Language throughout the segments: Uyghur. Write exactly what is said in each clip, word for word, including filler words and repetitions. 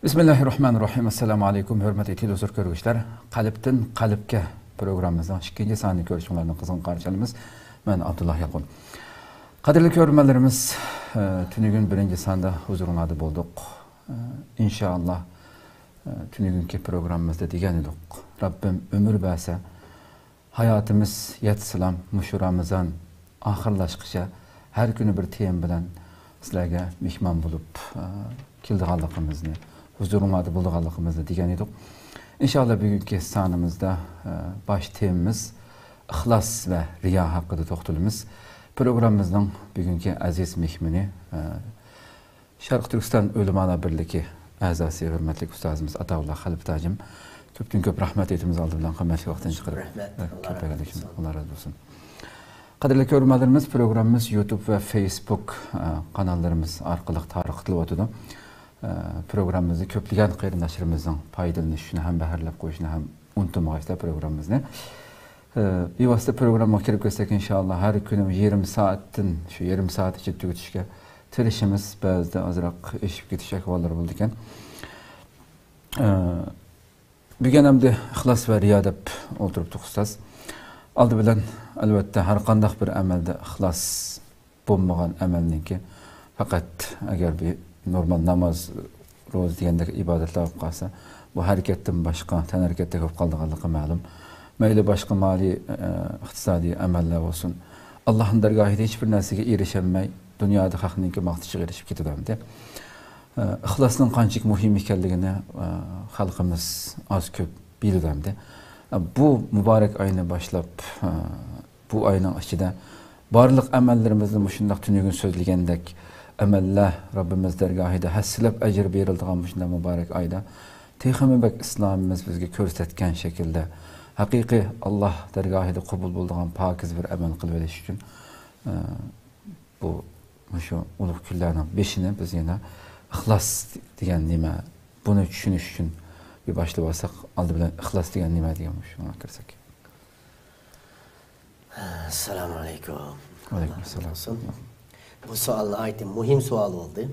بىسمىللاھىررەھمانىررەھىم. ئەسسالامۇ ئەلەيكۇم، ھۆرمەتلىك تېلېۋىزور كۆرگۈچىلەر. قەلبتىن قەلبكە پروگراممىمىزنىڭ ئىككىنچى سانىنى كۆرۈشۈڭلارنى قىزغىن قارشى ئالىمىز. مەن ئابدۇللا ياقۇپ. قەدىرلىك كۆرۈرمەنلىرىمىز، ئە، تۈنۈگۈن بىرىنچى ساندا ھۇزۇرۇڭلاردا بولدۇق. ئە، ئىنشائاللا، ئە، تۈنۈگۈنكى پروگراممىمىزدا دېگەن ئىدۇق، رەببىم ئۆمۈر بەرسە، ھاياتىمىز يەتسىلام، مۇشۇ رامىزان ئاخىرلاشقىچە ھەر كۈنى بىر تېما بىلەن سىلەرگە مېھمان بولۇپ، ئە، كېلىدىغانلىقىمىزنى، ھۇزۇرۇڭلاردا بولىدىغانلىقىمىزنى دېگەن ئىدۇق. ئىنشائاللا، بۈگۈنكى سانىمىزدا، ئە، باش تېمىمىز ئىخلاس ۋە رىيا ھەققىدە توختىلىمىز. پروگراممىمىزنىڭ بۈگۈنكى ئەزىز مېھمىنى، ئە، شەرقىي تۈركىستان ئۆلىمالار بىرلىكى ئەزاسى، ھۆرمەتلىك ئۇستازىمىز ئاتاۋۇللا خەلپىتاجىم، كۆپتىن كۆپ رەھمەت ئېيتىمىز، ئالدى بىلەن قىممەتلىك ۋاقتىنى چىقىرىپ، رەھمەت. ئە، ئاللا كۆپەيلىك رازى بولسۇن. ئاللا رازى بولسۇن. قەدىرلىك كۆرۈرمەنلىرىمىز، پروگراممىمىز يۇتۇب ۋە فېيسبۇك، ئە، قاناللىرىمىز ئارقىلىق تارقىتىلىۋاتىدۇ. ئە، پروگراممىمىزنى كۆپلىگەن قېرىنداشلىرىمىزنىڭ پايدىلىنىشىنى ھەم بەھرىلەپ قويۇشىنى ھەم ئۇنتۇمىغايسىلەر پروگراممىمىزنى. ئە، بىۋاسىتە پروگراممىغا كىرىپ كەتسەك، ئىنشائاللا، ھەر كۈنى يېرىم سائەتتىن، شۇ يېرىم سائەت ئىچىدە تۈگىتىشكە تىرىشىمىز. بەزىدە ئازراق ئېشىپ كېتىش ئەھۋاللىرى بولىدىكەن. ئە، بۈگۈن ئەمدى ئىخلاس ۋە رىيا دەپ ئولتۇرۇپتۇق، ئۇستاز. ئالدى بىلەن، ئەلۋەتتە، ھەر قانداق بىر ئەمەلدە ئىخلاس بولمىغان ئەمەلنىڭكى، پەقەت ئەگەر بىر نورمال ناماز، روزا دېگەندەك ئىبادەتلەر بولۇپ قالسا، بۇ ھەرىكەتتىن باشقا تەنھەرىكەتتەك بولۇپ قالىدىغانلىقى مەلۇم. مەيلى باشقا مالىي، ئە، ئىقتىسادىي ئەمەللەر بولسۇن، ئاللاھنىڭ دەرگاھىدا ھېچبىر نەرسىگە ئېرىشەلمەي، دۇنيادا خەقنىڭكى ماختىشىغا ئېرىشىپ كېتىدۇ ئەمدى. ئە، ئىخلاسنىڭ قانچىلىك مۇھىم ئىكەنلىكىنى، ئە، خەلقىمىز ئاز كۆپ بىلىدۇ ئەمدى. ئە، بۇ مۇبارەك ئاينى باشلاپ، ئە، بۇ ئاينىڭ ئىچىدە بارلىق ئەمەللىرىمىزنى مۇشۇنداق تۈنۈگۈن سۆزلىگەندەك ئەمەللەر رەببىمىز دەرگاھىدا ھەسسىلەپ ئەجىر بېرىلىدىغان مۇشۇنداق مۇبارەك ئايدا تېخىمۇ بەك ئىسلامىمىز بىزگە كۆرسەتكەن شەكىلدە ھەقىقىي ئاللاھ دەرگاھىدا قوبۇل بولىدىغان پاكىز بىر ئەمەل قىلىۋېلىش ئۈچۈن، ئە، بۇ، مۇشۇ ئۇلۇغ كۈنلەرنىڭ بېشىنى بىز يەنە ئىخلاس دېگەن نېمە؟ بۇنى چۈشىنىش ئۈچۈن بىر باشلاپ ئالساق، ئالدى بىلەن ئىخلاس دېگەن نېمە دېگەن مۇشۇغا كىرسەك. ئەسسالامۇ ئەلەيكۇم. ۋەئەلەيكۇم ئەسسالام. بۇ سوئال ناھايىتى مۇھىم سوئال بولدى.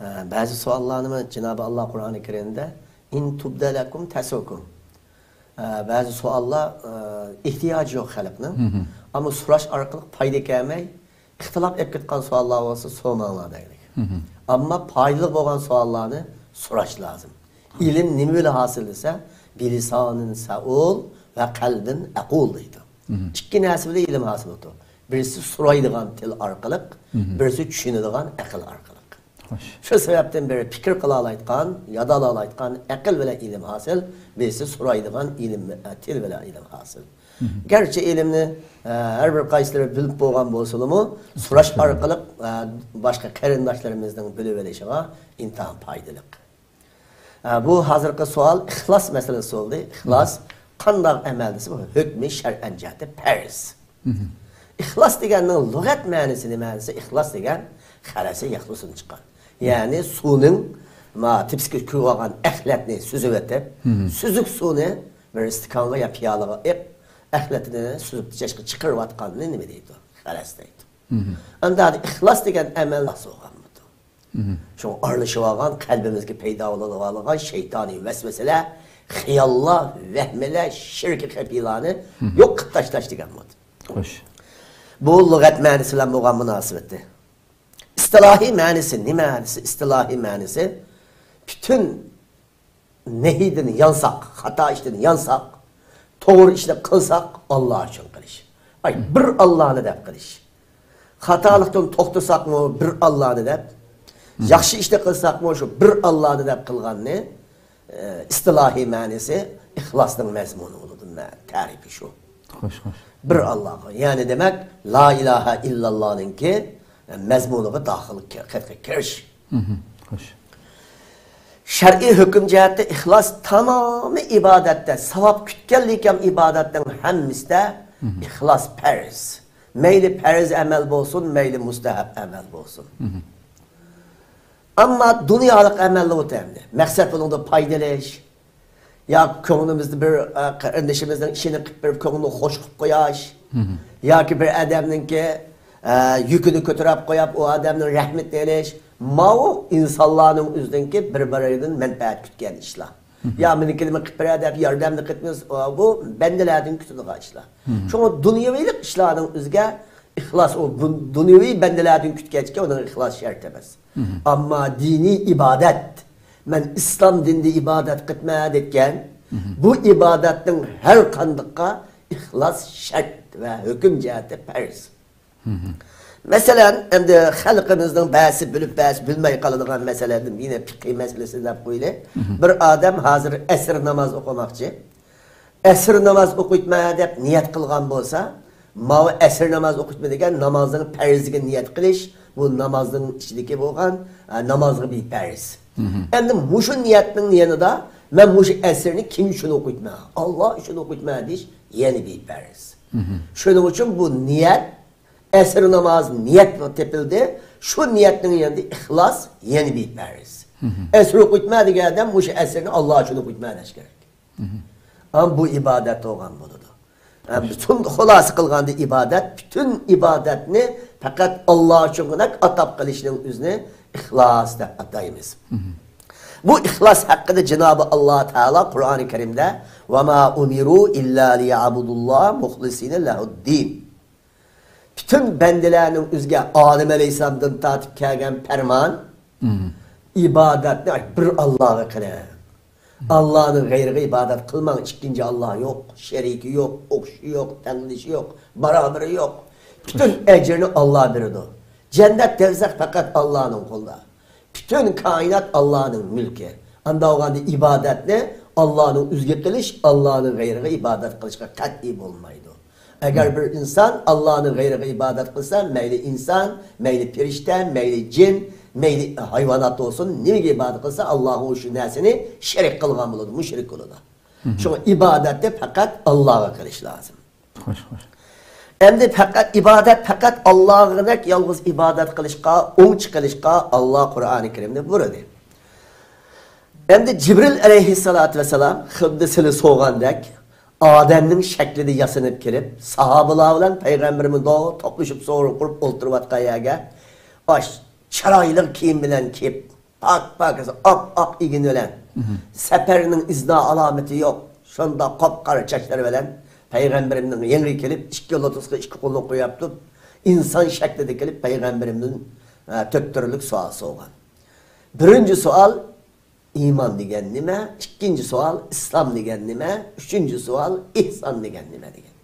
ئە، بەزى سوئاللارنىمۇ جانابى ئاللا قۇرئانى كەرىمدە، «ئىن تۇبدە لەكۇم تەسۇكۇم.» ئە، بەزى سوئاللار، ئە، ئېھتىياجى يوق خەلقنىڭ. ئەمما سوراش ئارقىلىق پايدا كەلمەي، ئىختىلاپ ئېلىپ كەتكەن سوئاللار بولسا سورىماڭلار دەيدۇ. ئەمما پايدىلىق بولغان سوئاللارنى سوراش لازىم. ئىلىم نېمە بىلەن ھاسىل دېسە، بىلىسانىن سەئۇل ۋە قەلبىن ئەقۇل دەيدۇ. ئىككى نەرسە بىلەن ئىلىم ھاسىل بولىدۇ. بىرسى سورايدىغان تىل ئارقىلىق، بىرسى چۈشىنىدىغان ئەقىل ئارقىلىق. خوش. شۇ سەۋەبتىن بىرى پىكىر قىلالايدىغان، يادالالايدىغان ئەقىل بىلەن ئىلىم ھاسىل، بىرسى سورايدىغان ئىلىم، ئە، تىل بىلەن ئىلىم ھاسىل. گەرچە ئىلىمنى، ئە، ھەر بىر قايسىلىرى بىلىپ بولغان بولسىلىمۇ، سوراش ئارقىلىق، ئە، باشقا قېرىنداشلىرىمىزنىڭ بىلىۋېلىشىغا ئىنتايىن پايدىلىق. ئە، بۇ ھازىرقى سوئال ئىخلاس مەسىلىسى بولدى. ئىخلاس قانداق ئەمەل دېسە، بۇ ھۆكمى شەرئەن جەھەتتە پەرز. ئىخلاس دېگەننىڭ لۇغەت مەنىسى نېمە دېسە، ئىخلاس دېگەن خەلەسە يەخلۇسىدىن چىققان. يەنى سۇنىڭ، ما، تېپىسىگە كۆيۈۋالغان ئەخلەتنى سۈزۈۋېتىپ، سۈزۈك سۇنى بىر ئىستىكانغا يا پىيالىغا ئېپ، ئەخلىتىنى سۈزۈپ چىقىرىۋاتقاننى نېمە دەيدۇ؟ خەلەس دەيدۇ. ئەمدى ئىخلاس دېگەن ئەمەل بولغان بۇ. شۇڭا ئارىلىشىۋالغان، قەلبىمىزگە پەيدا بولۇۋالغان شەيتانىي ۋەسۋەسىلەر، خىياللار، ۋەھمىلەر، شىركىي خەپىيلارنى يوق قىلىپ تاشلاش دېگەن بۇ. خوش. بۇ لۇغەت مەنىسى بىلەن بولغان مۇناسىۋىتى. ئىستىلاھىي مەنىسى نېمە دېسە، ئىستىلاھىي مەنىسى پۈتۈن نەھىدىن يانساق، خاتا ئىشتىن يانساق، توغرا ئىشنى قىلساق، ئاللا ئۈچۈن قىلىش. ئاي، بىر ئاللانى دەپ قىلىش. خاتالىقتىن توختىساقمۇ بىر ئاللانى دەپ، ياخشى ئىشنى قىلساقمۇ شۇ بىر ئاللانى دەپ قىلغاننى، ئە، ئىستىلاھىي مەنىسى ئىخلاسنىڭ مەزمۇنى بولىدۇ، مە-، تەرىپى شۇ. خوش، خوش. بىر ئاللاغا. يەنى دېمەك، لا ئىلاھە ئىللاللانىڭكى مەزمۇنىغا داخىل كىر-، كىر-، كىرىش. خوش. شەرئىي ھۆكۈم جەھەتتە ئىخلاس تامامى ئىبادەتتە، ساۋاب كۈتكەنلىكى ھەم ئىبادەتنىڭ ھەممىسىدە ئىخلاس پەرز. مەيلى پەرز ئەمەل بولسۇن، مەيلى مۇستەھەب ئەمەل بولسۇن. ئەمما دۇنيالىق ئەمەللەر ئەمدى. مەقسەت بۇنىڭدا پايدا ئېلىش، يا كۆڭلىمىزدە بىر، ئە، قېرىندىشىمىزنىڭ ئىشىنى قىلىپ بېرىپ كۆڭلىنى خوش قىلىپ قوياش، ياكى بىر ئادەمنىڭكى، ئە، يۈكىنى كۆتۈرۈپ قويۇپ، ئۇ ئادەمنىڭ رەھمىتىنى ئېلىش، ماۋۇ ئىنسانلارنىڭ ئۆزىنىڭكى بىر-بىرىدىن مەنپەئەت كۈتكەن ئىشلار. يا مېنىڭكىنىمۇ قىلىپ بېرە دەپ ياردەمنى قىلىپ، بۇ بەندىلەردىن كۈتىدىغان ئىشلار. شۇڭا دۇنيىۋىلىق ئىشلارنىڭ ئۆزىگە ئىخلاس، ئۇ بۇ دۇنيىۋى بەندىلەردىن كۈتكەچكە ئۇنىڭ ئىخلاس شەرت ئەمەس. ئەمما دىنىي ئىبادەت، مەن ئىسلام دىنىدا ئىبادەت قىلىپمەن دەيدىكەن، بۇ ئىبادەتنىڭ ھەر قاندىققا ئىخلاس شەرت ۋە ھۆكۈم جەھەتتە پەرز. مەسىلەن، ئەمدى خەلقىمىزنىڭ بەزىسى بىلىپ، بەزىسى بىلمەي قالىدىغان مەسىلىدىن يەنە پىقھىي مەسىلىسى دەپ قويىلى. بىر ئادەم ھازىر ئەسىر ناماز ئوقۇماقچى. ئەسىر ناماز ئوقۇيتمەن دەپ نىيەت قىلغان بولسا، ماۋۇ ئەسىر ناماز ئوقۇيتمەن دېگەن نامازنىڭ پەرزىگە نىيەت قىلىش، بۇ نامازنىڭ ئىچىدىكى بولغان، ئە، نامازغا بىپەرز. ئەمدى مۇشۇ نىيەتنىڭ يېنىدا مەن مۇشۇ ئەسىرنى كىم ئۈچۈن ئوقۇيتمەن؟ ئاللا ئۈچۈن ئوقۇيتمەن دېيىش يەنە بىپەرز. شۇنىڭ ئۈچۈن بۇ نىيەت، ئەسىر ناماز نىيەت تېپىلدى. شۇ نىيەتنىڭ يېنىدا ئىخلاس يەنە بىپەرز. ئەسىر ئوقۇيتمەن دېگەن ئادەم مۇشۇ ئەسىرنى ئاللا ئۈچۈن ئوقۇيتمەن دېيىش كېرەك. ئەمما بۇ ئىبادەت بولغان بولىدۇ. ئەمما پۈتۈن خۇلاسە قىلغاندا ئىبادەت، پۈتۈن ئىبادەتنى پەقەت ئاللا ئۈچۈنگىنەك ئاتاپ قىلىشنىڭ ئۆزىنى ئىخلاس دەپ ئاتايمىز. بۇ ئىخلاس ھەققىدە جانابى ئاللا تائالا قۇرئانى كەرىمدە، «ۋەما ئۇمىرۇ ئىللا لىيەئبۇدۇللاھە مۇخلىسىنە لەھۇددىن.» پۈتۈن بەندىلەرنىڭ ئۆزىگە ئادەم ئەلەيھىسسالامدىن تارتىپ كەلگەن پەرمان، ئىبادەتنى بىر ئاللاغا قىلىڭ. ئاللانىڭ غەيرىگە ئىبادەت قىلماڭ. ئىككىنچى ئاللا يوق، شېرىكى يوق، ئوخشىشى يوق، تەڭلىشى يوق، بارابىرى يوق. پۈتۈن ئەجىرنى ئاللا بېرىدۇ. جەننەت، دوزاخ پەقەت ئاللانىڭ قولىدا. پۈتۈن كائىنات ئاللانىڭ مۈلكى. ئانداق بولغاندا ئىبادەتنى ئاللانىڭ ئۆزىگە قىلىش، ئاللانىڭ غەيرىگە ئىبادەت قىلىشقا قەتئىي بولمايدۇ. ئەگەر بىر ئىنسان ئاللانىڭ غەيرىگە ئىبادەت قىلسا، مەيلى ئىنسان، مەيلى پېرىشتە، مەيلى جىن، مەيلى ھايۋانات بولسۇن، نېمىگە ئىبادەت قىلسا، ئاللاغا ئۇ شۇ نەرسىنى شېرىك قىلغان بولىدۇ، مۇشرىك بولىدۇ. شۇڭا ئىبادەتنى پەقەت ئاللاغا قىلىش لازىم. خوش، خوش. ئەمدى پەقەت ئىبادەت، پەقەت ئاللاغىدەك يالغۇز ئىبادەت قىلىشقا، ئوڭچە قىلىشقا ئاللا قۇرئانى كەرىمدە بۇيرۇدى. ئەمدى جىبرىل ئەلەيھىسسالاتۇ ۋەسسالام خۇددى سىلى سوغاندەك ئادەمنىڭ شەكلىدە ياسىنىپ كېلىپ، ساھابىلار بىلەن پەيغەمبىرىمىز توپلىشىپ سوغۇر قۇرۇپ ئولتۇرۇۋاتقان يەرگە، ئاش، چىرايلىق كىيىم بىلەن كېلىپ، پاك-پاكىز ئاپئاق ئىگىن بىلەن، سەپەرنىڭ ئىزنا ئالامىتى يوق، شۇنداق قاپقارا چاچلىرى بىلەن پەيغەمبىرىمنىڭ يېنىغا كېلىپ، ئىككى لوتۇسقا ئىككى قولىنى قويۇپ، ئىنسان شەكلىدە كېلىپ پەيغەمبىرىمدىن، ھە، تۆت تۈرلۈك سوئال سورىغان. بىرىنچى سوئال، ئىمان دېگەن نېمە؟ ئىككىنچى سوئال، ئىسلام دېگەن نېمە؟ ئۈچىنچى سوئال، ئېھسان دېگەن نېمە دېگەن.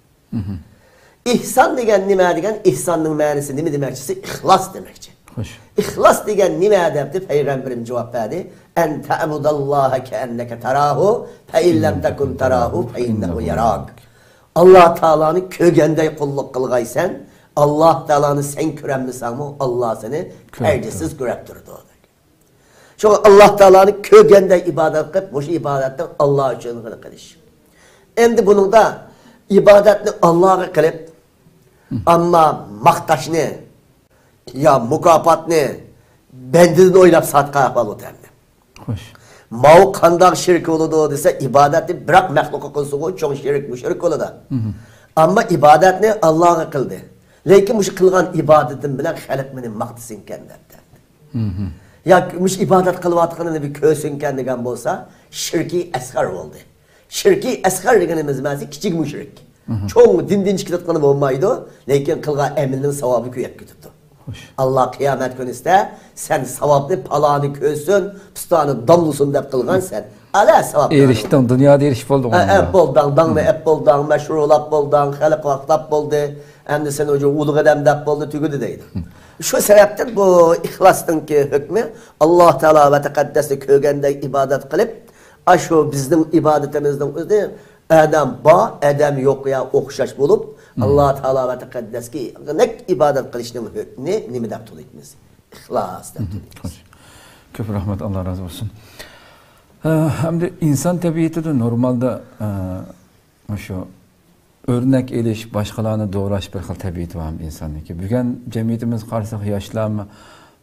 ئېھسان دېگەن نېمە دېگەن، ئېھساننىڭ مەنىسى نېمە دېمەكچىسى؟ ئىخلاس دېمەكچى. خوش. ئىخلاس دېگەن نېمە دەپتۇ، پەيغەمبىرىم جاۋاب بەردى، «ئەن تەئبۇداللاھە كەئەننەكە تاراھۇ، فەئىن لەم تەكۇن تاراھۇ فەئىننەھۇ ياراك.» ئاللا تائالانى كۆرگەندەك قۇللۇق قىلغايسەن، ئاللا تائالانى سەن كۆرەلمىسەڭمۇ، ئاللا سېنى پەردىسىز كۆرۈپ تۇرىدۇ. شۇڭا ئاللا تائالانى كۆرگەندەك ئىبادەت قىلىپ، مۇشۇ ئىبادەتنى ئاللا ئۈچۈن قىلىش. ئەمدى بۇنىڭدا ئىبادەتنى ئاللاغا قىلىپ، ئەمما ماختاشنى يا مۇكاپاتنى بەندىدىن ئويلاپ ساتقان ئەھۋال ئۆتەمدى. خوش. ماۋۇ قانداق شېرىك بولىدۇ دېسە، ئىبادەتنى بىراق مەخلۇققا قىلسىغۇ، چوڭ شېرىك، مۇشرىك بولىدۇ. ئەمما ئىبادەتنى ئاللاغا قىلدى. لېكىن مۇشۇ قىلغان ئىبادىتىم بىلەن خەلق مېنى ماختىسىنكەن دەپتۇ. ياكى مۇشۇ ئىبادەت قىلىۋاتقىنىنى بىر كۆرسۇنكەن دېگەن بولسا، شىركى ئەسغەر بولدى. شىركى ئەسغەر دېگىنىمىز مەنىسى كىچىك مۇشرىك. چوڭ دىندىن چىقىۋاتقىنى بولمايدۇ، لېكىن قىلغان ئەمىلىنىڭ ساۋابى كۆيۈپ كېتىپتۇ. خوش. ئاللا قىيامەت كۈنىسىدە سەن ساۋابنى پالانى كۆرسۇن، پۇستانى داملىسۇن دەپ قىلغانسەن. ئەلە ساۋاب ئېرىشتىڭ، دۇنيادا ئېرىشىپ بولدۇڭ. ئە، ئەپ بولداڭ، داڭنى ئەپ بولداڭ، مەشھۇرلاپ بولداڭ، خەلق ۋاقلاپ بولدى. ئەمدى سېنى ئۇجۇ ئۇلۇغ ئادەم دەپ بولدى، تۈگىدى دەيدۇ. شۇ سەۋەبتىن بۇ ئىخلاسنىڭكى ھۆكمى، ئاللا تائالا ۋە تەقەددەسنى كۆرگەندەك ئىبادەت قىلىپ، ئاشۇ بىزنىڭ ئىبادىتىمىزنىڭ ئۆزى ئادەم بار، ئادەم يوققا ئوخشاش بولۇپ، ئاللا تائالا ۋە تەقەددەسكە ئىبادەت قىلىشنىڭ ھۆكمىنى نېمە دەپ تونۇيمىز؟ ئىخلاس دەپ تونۇيمىز. خوش. كۆپ رەھمەت، ئاللا رازى بولسۇن. ئە، ئەمدى ئىنسان تەبىئىتىدە نورمالدا، ئە، مۇشۇ ئۆرنەك ئېلىش، باشقىلارنى دوراش بىر خىل تەبىئىتى بار ئىنساننىڭكى. بۈگۈن جەمئىيىتىمىزگە قارىساق، ياشلارمۇ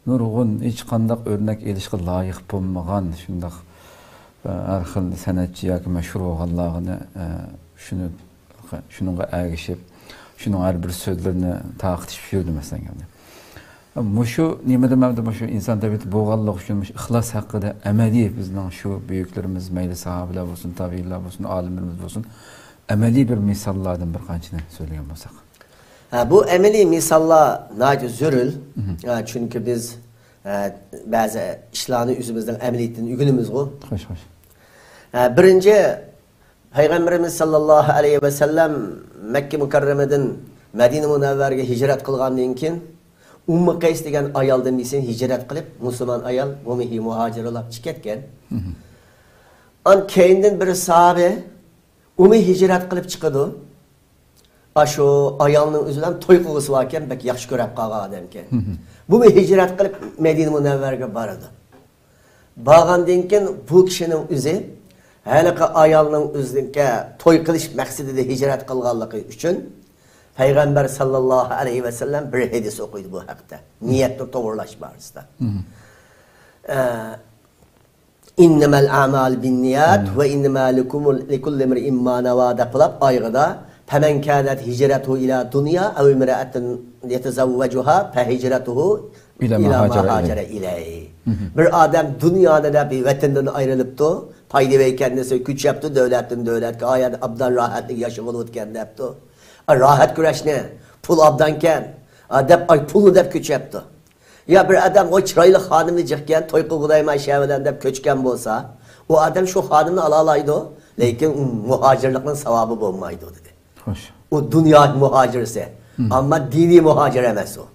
نۇرغۇن ھېچقانداق ئۆرنەك ئېلىشقا لايىق بولمىغان شۇنداق، ئە، ھەر خىل سەنئەتچى ياكى مەشھۇر بولغانلارنى، ئە، شۇنى، شۇنىڭغا ئەگىشىپ، شۇنىڭ ھەر بىر سۆزلىرىنى تارقىتىشىپ يۈردى، مەسىلەن. مۇشۇ نېمىدە مەندە مۇشۇ ئىنسان تەبىئىتى بولغانلىقى ئۈچۈن مۇشۇ ئىخلاس ھەققىدە ئەمەلىي بىزنىڭ شۇ بۈيۈكلىرىمىز، مەيلى ساھابىلەر بولسۇن، تابىئىنلار بولسۇن، ئالىملىرىمىز بولسۇن، ئەمەلىي بىر مىساللاردىن بىر قانچىنى سۆزلىگەن بولساق. ھە، بۇ ئەمەلىي مىساللار ناھايىتى زۆرۈر. مھم. ھە، چۈنكى بىز، ھە، بەزى ئىشلارنى ئۆزىمىزنىڭ ئەمەلىيىتىدىن ئۆگىنىمىزغۇ. خوش، خوش. ھە، بىرىنچى، پەيغەمبىرىمىز ساللاللاھۇ ئەلەيھى ۋەسەللەم مەككە مۇكەررەمىدىن مەدىنە مۇنەۋۋەرگە ھىجرەت قىلغاندىن كېيىن، ئۇممۇ قەيس دېگەن ئايالدىن بىرسى ھىجرەت قىلىپ، مۇسۇلمان ئايال، بۇمۇ مۇھاجىرلار چىقىپ كەتكەن. مھم. ئان كەينىدىن بىر ساھابە، ئۇمۇ ھىجرەت قىلىپ چىقىدۇ. ئاشۇ ئايالنىڭ ئۆزى بىلەن توي قىلغۇسى باركەن، بەك ياخشى كۆرۈپ قالغان ئادەمكەن. مھم. بۇمۇ ھىجرەت قىلىپ مەدىنە مۇنەۋۋەرگە بارىدۇ. بارغاندىن كېيىن بۇ كىشىنىڭ ئۆزى ھېلىقى ئايالنىڭ ئۆزىگە توي قىلىش مەقسىتىدە ھىجرەت قىلغانلىقى ئۈچۈن پەيغەمبەر ساللاللاھۇ ئەلەيھى ۋەسەللەم بىر ھەدىس ئوقۇيدۇ بۇ ھەقتە. نىيەتنى توغرىلاش بارىسىدا. مھم. ئە، «ئىننەمەل ئەمالۇ بىننىيات ۋە ئىننەمە لىكۇللى ئىمرىئىن ما نەۋا» دەپ قىلىپ ئايىغىدا، «فەمەن كانەت ھىجرەتۇھۇ ئىلا دۇنيا ئەۋ ئىمرەئەتىن يەتەزەۋۋەجۇھا فەھىجرەتۇھۇ ئىلا ما ھاجەرە ئىلەيھ.» بىر ئادەم دۇنيانى دەپ ۋەتىنىدىن ئايرىلىپتۇ، پايدا بەرگەن نەرسە كۆچۈپتۇ، دۆلەتتىن دۆلەتكە، ئا يەردە ئابدان راھەتلىك ياشىغىلى ئۆتكەن دەپتۇ. ئا، راھەت كۈرەشنى، پۇل ئابدانكەن، ئا، دەپ، ئاي، پۇلنى دەپ كۆچۈپتۇ. يا بىر ئادەم، «ۋاي، چىرايلىق خانىمنى جىقكەن، توي قىلغۇدايمەن شۇ بىلەن» دەپ كۆچكەن بولسا، ئۇ ئادەم شۇ خانىمنى ئالالايدۇ، لېكىن مۇھاجىرلىقنىڭ ساۋابى بولمايدۇ، دېدى. خوش. ئۇ دۇنيا مۇھاجىرسى، ئەمما دىنىي مۇھاجىر ئەمەس ئۇ.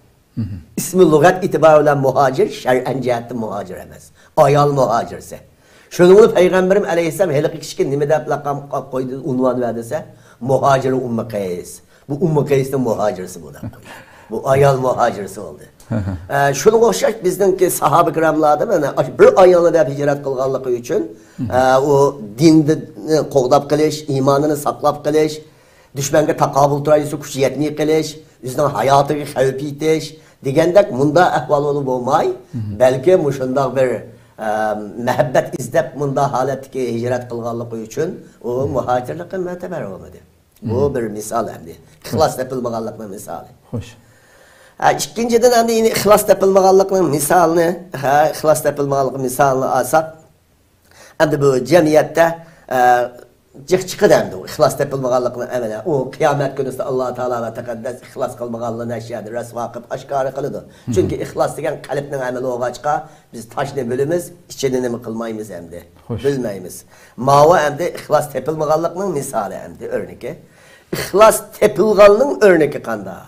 ئىسمى لۇغەت ئېتىبارى بىلەن مۇھاجىر، شەرئەن جەھەتتىن مۇھاجىر ئەمەس. ئايال مۇھاجىرسى. شۇنىڭ بىلەن پەيغەمبىرىم ئەلەيھىسسالام ھېلىقى كىشىگە نېمە دەپ لەقەم قويدى، ئۇنۋان بەردى دېسە، مۇھاجىر ئۇممۇ قەيس. بۇ ئۇممۇ قەيسنىڭ مۇھاجىرسى بۇ دەپ قويدى. بۇ ئايال مۇھاجىرسى بولدى. ئە، شۇنىڭغا ئوخشاش بىزنىڭكى ساھابە كىراملاردا مانا ئاشۇ بىر ئايالنى دەپ ھىجرەت قىلغانلىقى ئۈچۈن، ئە، ئۇ دىننى قوغداپ قېلىش، ئىمانىنى ساقلاپ قېلىش، دۈشمەنگە تاقابىل تۇراي دېسە، كۈچى يەتمەي قېلىش، ئۆزىنىڭ ھاياتىغا خەۋپ يېتىش دېگەندەك مۇنداق ئەھۋال بولۇپ بولماي، بەلكى مۇشۇنداق بىر، ئە، مەھەببەت ئىزدەپ مۇنداق ھالەتتىكى ھىجرەت قىلغانلىقى ئۈچۈن ئۇ مۇھاجىرلىققا مۆتىبەر بولمىدى. بۇ بىر مىسال ئەمدى. ئىخلاس تېپىلمىغانلىقنىڭ مىسالى. خوش. ھە، ئىككىنچىدىن، ئەمدى يەنە ئىخلاس تېپىلمىغانلىقنىڭ مىسالىنى، ھە، ئىخلاس تېپىلمىغانلىقنىڭ مىسالىنى ئالساق، ئەمدى بۇ جەمئىيەتتە، ئە، جىق چىقىدۇ ئەمدى ئۇ ئىخلاس تېپىلمىغانلىقنىڭ ئەمەلى. ئۇ قىيامەت كۈنىسىدە ئاللا تائالا ۋە تەقەددەس ئىخلاس قىلمىغانلىرىنى ھەششەدە رەسۋا قىلىپ ئاشكارا قىلىدۇ. چۈنكى ئىخلاس دېگەن قەلبنىڭ ئەمىلى بولغاچقا، بىز تاشنى بىلىمىز، ئىچىنى نېمە قىلمايمىز ئەمدى. خوش. بىلمەيمىز. ماۋۇ ئەمدى ئىخلاس تېپىلمىغانلىقنىڭ مىسالى ئەمدى ئۆرنىكى. ئىخلاس تېپىلغاننىڭ ئۆرنىكى قانداق؟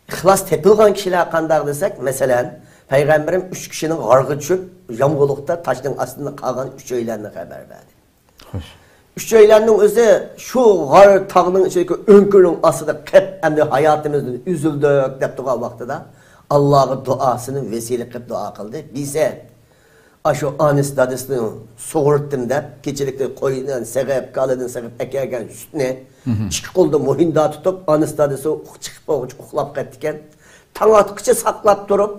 ئىخلاس تېپىلغان كىشىلەر قانداق دېسەك، مەسىلەن، پەيغەمبىرىم ئۈچ كىشىنىڭ غارغا چۈشۈپ، يامغۇرلۇقتا تاشنىڭ ئاستىدا قالغان ئۈچەيلەننى خەۋەر بەردى. خوش. ئۈچەيلەننىڭ ئۆزى شۇ غار تاغنىڭ ئىچىدىكى ئۆڭكۈرنىڭ ئاستىدا قېپ، ئەمدى ھاياتىمىزدىن ئۈزۈلدۇق دەپ تۇرغان ۋاقتىدا، ئاللاغا دۇئاسىنى ۋەسىلە قىلىپ دۇئا قىلدى. بىزسە ئاشۇ ئانىسى دادىسىنى سۇغۇرتتىم دەپ، كېچىلىكتە قويدىن سېغىپ، كالىدىن سېغىپ ئەكەلگەن سۈتنى ئىككى قولدا مۇھىنداق تۇتۇپ، ئانىسى دادىسى چىقىپ بولغۇچە ئۇخلاپ قېتىپتىكەن. تاڭ ئاتقۇچە ساقلاپ تۇرۇپ،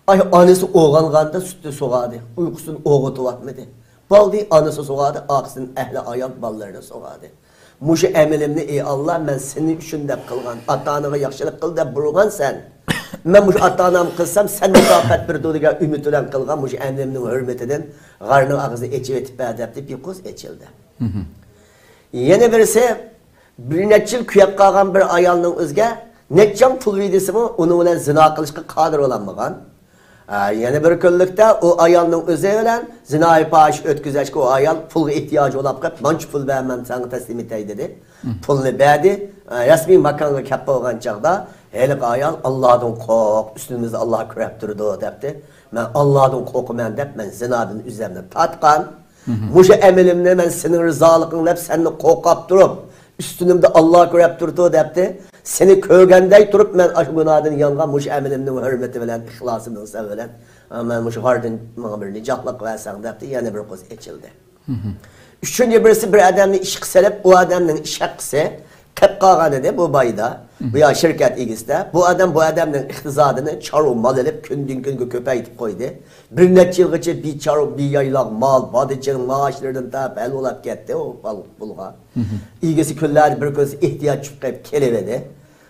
ئاي، ئانىسى ئويغانغاندا سۈتنى سۇغاردى، ئۇيقۇسىدىن ئويغىتىۋاتمىدى. بالدى ئانىسى سۇغاردى، ئارقىسىدىن ئەھلى ئايال بالىلىرىنى سۇغاردى. مۇشۇ ئەمىلىمنى، ئى ئاللا، مەن سېنىڭ ئۈچۈن دەپ قىلغان، ئاتا-ئاناڭغا ياخشىلىق قىل دەپ بۇيرۇغانسەن. مەن مۇشۇ ئاتا-ئانام قىلسام، سەن مۇكاپات بېرىدۇ دېگەن ئۈمىد بىلەن قىلغان مۇشۇ ئەمىلىمنىڭ ھۆرمىتىدىن غارنىڭ ئاغزىنى ئېچىۋېتىپ بەر دەپتۇ، بىر قوز ئېچىلدى. يەنە بىرسى، بىر نەچچە يىل كۆيۈپ قالغان بىر ئايالنىڭ ئۆزىگە نەچچە پۇل بېرسىمۇ، ئۇنىڭ بىلەن زىنا قىلىشقا قادىر بولالمىغان. ئا، يەنە بىر كۈنلۈكتە ئۇ ئايالنىڭ ئۆزى بىلەن زىنائى پاھىشە ئۆتكۈزۈشكە ئۇ ئايال پۇلغا ئېھتىياجى بولاپ قېلىپ، مانچە پۇل بەر، مەن ساڭا تەسلىم ئېتەي دېدى. پۇلنى بەردى. ئا، رەسمىي ماكانغا كەپ بولغان چاغدا ھېلىقى ئايال، «ئاللادىن قورق، ئۈستىمىزنى ئاللا كۆرۈپ تۇرىدۇ» دەپتۇ. «مەن ئاللادىن قورقىمەن» دەپ، مەن زىنادىن ئۆزۈمنى تارتقان. مۇشۇ ئەمىلىمنى مەن سېنىڭ رىزالىقىڭ دەپ سەندىن قورقۇپ تۇرۇپ، ئۈستۈنۈمدە ئاللا كۆرۈپ تۇرىدۇ دەپتۇ. سېنى كۆرگەندەك تۇرۇپ مەن ئاشۇ گۇناھتىن يانغان، مۇشۇ ئەمىلىمنىڭ ھۆرمىتى بىلەن، ئىخلاسىمنىڭ سەۋەبى بىلەن، مەن مۇشۇ غاردىن ماڭا بىر نىجاتلىق بەرسەڭ دەپتۇ، يەنە بىر قوز ئېچىلدى. ئۈچىنچى بىرسى بىر ئادەمنى ئىشقا سېلىپ، ئۇ ئادەمنىڭ ئىش ھەققىسى قېپ قالغان ئىدى بۇ بايدا، بۇ يا شىركەت ئىگىسىدە. بۇ ئادەم بۇ ئادەمنىڭ ئىقتىسادىنى چارۋا مال ئېلىپ كۈندىن كۈنگە كۆپەيتىپ قويدى. بىر نەچچە يىلغىچە بىچارە بىيايلاق مال، بادا چىڭ مائاشلىرىدىن تاپ ھەل بولاپ كەتتى ئۇ پۇلغا. ئىگىسى كۈنلەردە بىر كۈنسى ئېھتىياج چۈشۈپ قېلىپ كېلىۋىدى.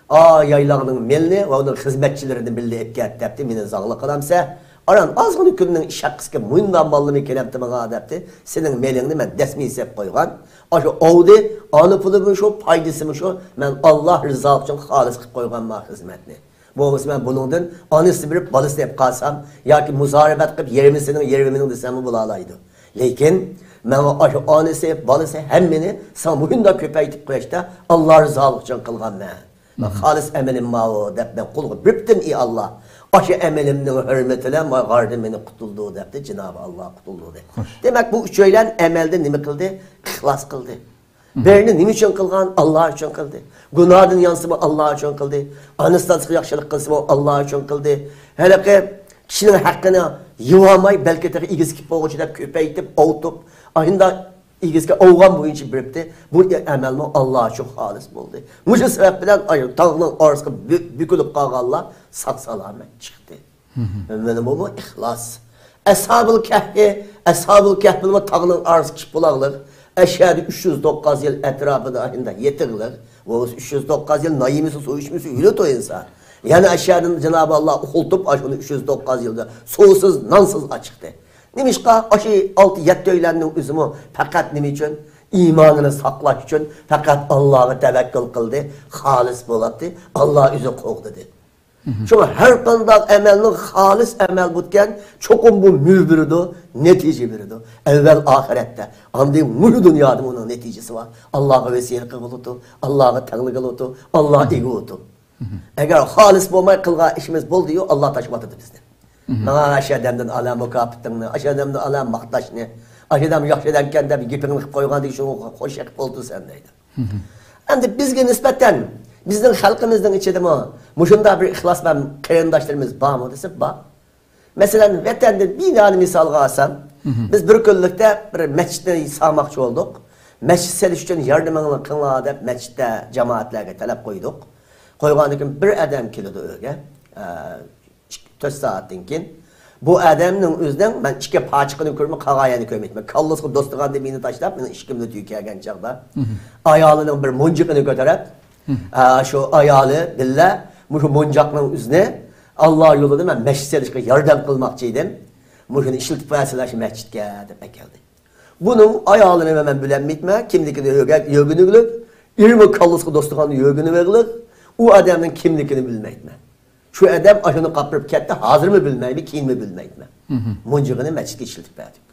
ئا يايلاقنىڭ مېلىنى ۋە ئۇنىڭ خىزمەتچىلىرىنى بىللە ئەكەت دەپتۇ، مېنى زاڭلىق قىلامسە؟ ئاران ئازغىنا كۈننىڭ ئىش ھەققىسىگە مۇنداق ماللىمۇ كېلەمتى ماڭا دەپتۇ، سېنىڭ مېلىڭنى مەن دەسمە يېسەپ قويغان. ئاشۇ ئاۋدى، ئانا پۇلىمۇ شۇ، پايدىسىمۇ شۇ، مەن ئاللا رىزالىقى ئۈچۈن خالىس قىلىپ قويغان ما خىزمەتنى. بولمىسا مەن بۇنىڭدىن ئانىسى بېرىپ بالىسىنى ئېلىپ قالسام ياكى مۇزارىبەت قىلىپ يېرىمىسىنىڭ يېرىمىنىڭ دېسەممۇ بولالايدۇ. لېكىن ماڭا ئاشۇ ئانىسى، بالىسى ھەممىنى ساڭا مۇشۇنداق كۆپەيتىپ قويۇشتا ئاللا رىزالىقى ئۈچۈن قىلغان مەن. مەن خالىس ئەمىلىم ماۋۇ دەپ مەن قۇلغا بېرىپتىم، ئى ئاللا. ئاشۇ ئەمىلىمنىڭ ھۆرمىتى بىلەن مانا غاردىن مېنى قۇتۇلدۇر دەپتۇ، جانابى ئاللا قۇتۇلدۇر دەپ. دېمەك، بۇ ئۈچەيلەن ئەمەلدە نېمە قىلدى؟ ئىخلاس قىلدى. بىرىنى نېمە ئۈچۈن قىلغان؟ ئاللا ئۈچۈن قىلدى. گۇناھدىن يانسىمۇ ئاللا ئۈچۈن قىلدى. ئانا ئاتىسىغا ياخشىلىق قىلسىمۇ ئاللا ئۈچۈن قىلدى. ھېلىقى كىشىنىڭ ھەققىنى يېۋالماي، بەلكى تېخى ئېگىزى كېلىپ بولغۇچە دەپ كۆپەيتىپ، ئاۋۇتۇپ، ئاشۇنداق ئېگىزگە ئاۋغان بويىچە بېرىپتۇ. بۇ ئەمەلمۇ ئاللا ئۈچۈن خالىس بولدى. مۇشۇ سەۋەب بىلەن ئاشۇ تاغنىڭ ئارىسىغا بۆ-، بۆكۈلۈپ قالغانلار ساق-سالامەت چىقتى. مانا بۇمۇ ئىخلاس. ئەسھابۇل كەھپى، ئەسھابۇل كەھپىمۇ تاغنىڭ ئارىسى كىچىك بۇلاقلىق. ئەشەدە ئۈچ يۈز توققۇز يىل ئەتراپىدا ئاشۇنداق يېتىقلىق. بولمىسا ئۈچ يۈز توققۇز يىل نان يېمىسە، سۇ ئىچمىسە ئۆلىدۇ ئىنسان. يەنە ئەشەدىن جانابى ئاللا ئۇخلىتىپ، ئاشۇنى ئۈچ يۈز توققۇز يىلدا سۇسىز، نانسىز ئاچىقتى. نېمىشقا؟ ئاشۇ ئالتە يەتتە ئۆيلەننىڭ ئۆزىمۇ پەقەت نېمە ئۈچۈن؟ ئىمانىنى ساقلاش ئۈچۈن پەقەت ئاللاغا تەۋەككۈل قىلدى. خالىس بولاتتى. ئاللا ئۆزى قوغدىدى. شۇڭا ھەر قانداق ئەمەلنىڭ خالىس ئەمەل بولىدىكەن، چوقۇم بۇ مۈۋ بېرىدۇ، نەتىجە بېرىدۇ. ئەۋۋەل ئاخىرەتتە، ئاندىن مۇشۇ دۇنيادىمۇ ئۇنىڭ نەتىجىسى بار. ئاللاغا ۋەسىيەت قىلغىلىتۇ، ئاللاغا تەڭلىگىلىتۇ، ئاللا ئىگىۋۇتۇ. ئەگەر خالىس بولماي قىلغان ئىشىمىز بولدىيۇ، ئاللا تاشلىۋاتىدۇ بىزنى. ماڭا ئاشۇ ئادەمدىن ئالا مۇكاپاتىڭنى، ئاشۇ ئادەمدىن ئالا ماختاشنى، ئاشۇ ئادەم ياخشى ئادەمكەن دەپ گېپىڭنى قىلىپ قويغاندىن شۇنىڭغا خوش يېقىپ ئولتۇرىسەن دەيدۇ. ئەمدى بىزگە نىسبەتەن، بىزنىڭ خەلقىمىزنىڭ ئىچىدىمۇ مۇشۇنداق بىر ئىخلاسمەن قېرىنداشلىرىمىز بارمۇ دېسە، بار. مەسىلەن، ۋەتەندىن بىنانى مىسالغا ئالسام، بىز بىر كۈنلۈكتە بىر مەسچىتنى سالماقچى بولدۇق. مەسچىت سېلىش ئۈچۈن ياردىمىڭلارنى قىلىڭلار دەپ مەسچىتتە جامائەتلەرگە تەلەپ قويدۇق. قويغاندىن كېيىن بىر ئادەم كېلىدۇ ئۆيگە. ئە، ئىككى، تۆت سائەتتىن كېيىن بۇ ئادەمنىڭ ئۆزىنىڭ مەن ئىككى پاچىقىنى كۆرمەي قالغان يەرنى كۆرمەيتتىم. كاللىسىغا دوستىغاندىن مېنى تاشلاپ، مېنىڭ ئىشىكىمنى تۈگۈپ كەلگەن چاغدا ئايالىنىڭ بىر مونجىقىنى كۆتۈرۈپ، ئا، شۇ ئايالى بىللە مۇشۇ مونجاقنىڭ ئۆزىنى ئاللا يولىدا مەن مەسچىت سېلىشقا ياردەم قىلماقچى ئىدىم. مۇشۇنى ئىشلىتىپ بەرسىلەر شۇ مەسچىتكە دەپ ئەكەلدى. بۇنىڭ ئايالىنى مەن بىلەلمەيتتىم، كىملىكىنى يۆگە-، يۆگىنىۋېلىپ، ئېرىمۇ كاللىسىغا دوستىغاننى يۆگىنىۋېلىپ، ئۇ ئادەمنىڭ كىملىكىنى بىلمەيتتىم. شۇ ئادەم ئاشۇنى قاپىرىپ كەتتى، ھازىرمۇ بىلمەيمەن، كېيىنمۇ بىلمەيتتىم. مونجىغىنى مەسچىتكە ئىشلىتىپ بەردۇق.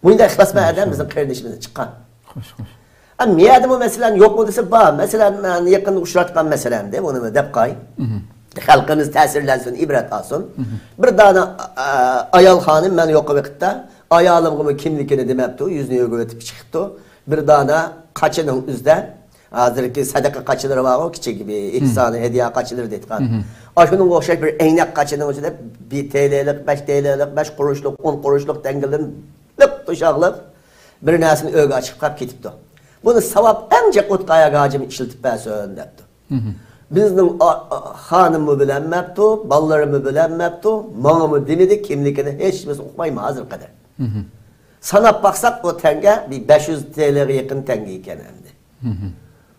بۇنداق ئىخلاسمەن ئادەم بىزنىڭ قېرىندىشىمىزدىن چىققان. خوش، خوش. ئە، مەيەردىمۇ مەسىلەن يوقمۇ دېسە، بار. مەسىلەن، مەن يېقىندا ئۇچراتقان مەسىلەمدە، بۇنى دەپ قاي. خەلقىمىز تەسىرلەنسۇن، ئىبرەت ئالسۇن. بىر دانە، ئا، ئايال خانىم مەن يوق ۋاقىتتا ئايالىمغىمۇ كىملىكىنى دېمەپتۇ، يۈزىنى يۆگىۋېتىپ چىقىپتۇ. بىر دانە قاچىنىڭ ئۆزىدە، ھازىرقى سەدىقە قاچىلىرى بارغۇ، كىچىك بىر ئېھسان، ھەدىيە قاچىلىرى دەيدىغان. ئاشۇنىڭغا ئوخشاش بىر ئەينەك قاچىنىڭ ئىچىدە بىر تېلىلىق، بەش تېلىلىق، بەش قۇرۇشلۇق، ئون قۇرۇشلۇق تەڭگىلىرىنى لىق توشاقلىق بىر نەرسىنى ئۆيگە ئاچىقىپ قاپ كېتىپتۇ. بۇنى ساۋاب ئەڭ جىق ئۇتقان يەرگە ھاجىم ئىشلىتىپ بەرسۇن دەپتۇ. بىزنىڭ ئا-، ئا-، خانىممۇ بىلەلمەپتۇ، بالىلىرىمۇ بىلەلمەپتۇ، ماڭىمۇ دېمىدى، كىملىكىنى ھېچ كىمسە ئۇقمايمۇ ھازىرغا قەدەر. ساناپ باقساق، بۇ تەڭگە بىر بەش يۈز تېلىغا يېقىن تەڭگە ئىكەن ئەمدى.